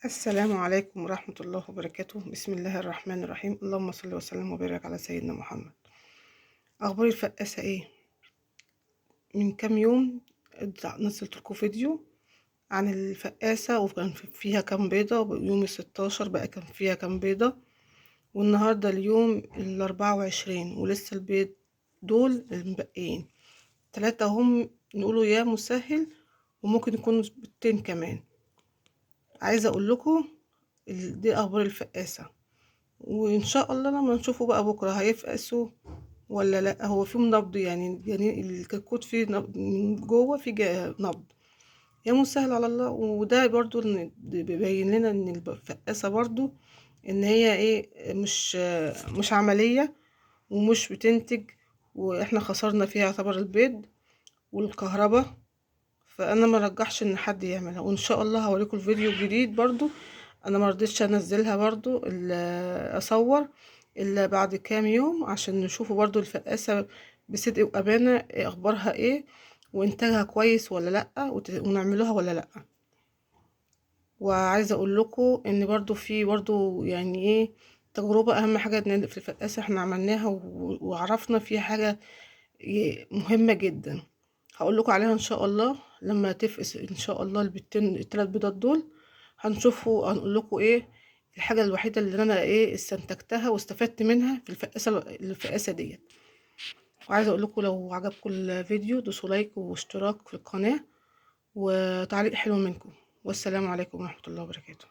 السلام عليكم ورحمة الله وبركاته. بسم الله الرحمن الرحيم. اللهم صل وسلم وبارك على سيدنا محمد. أخبار الفقاسة إيه؟ من كام يوم نزلت لكم فيديو عن الفقاسة، وكان فيها كام بيضة. يوم 16 بقى كان فيها كام بيضة، والنهاردة اليوم 24 ولسه البيض دول المبقيين 3 هم، نقولوا يا مسهل، وممكن يكونوا بيضتين كمان. عايزة اقول لكم دي اخبار الفقاسة، وان شاء الله لما نشوفه بقى بكرة هيفقسوا ولا لا. هو فيهم نبض، يعني الكتكوت فيه نبض من جوه، فيه نبض، يا مسهل على الله. وده برضو بيبين لنا ان الفقاسة برضو ان هي ايه، مش عملية ومش بتنتج، واحنا خسرنا فيها يعتبر البيض والكهرباء. فانا ما رجحش ان حد يعملها، وان شاء الله هوريكم الفيديو الجديد برضو. انا ما رضيتش انزلها برضو اصور الا بعد كام يوم عشان نشوفوا برضو الفقاسة بصدق وامانة إيه اخبارها، ايه وانتاجها كويس ولا لا، ونعملوها ولا لا. وعايزه اقول لكم ان برضو في برضو يعني ايه تجربه، اهم حاجه ان في الفقاسه احنا عملناها وعرفنا في حاجه مهمه جدا هقول لكم عليها ان شاء الله لما تفقس ان شاء الله البيضتين الثلاث بيضات دول، هنشوفوا هنقول لكم ايه الحاجه الوحيده اللي انا ايه استنتجتها واستفدت منها في الفقاسه ديت. وعايزه اقول لكم لو عجبكم الفيديو دوسوا لايك واشتراك في القناه وتعليق حلو منكم، والسلام عليكم ورحمه الله وبركاته.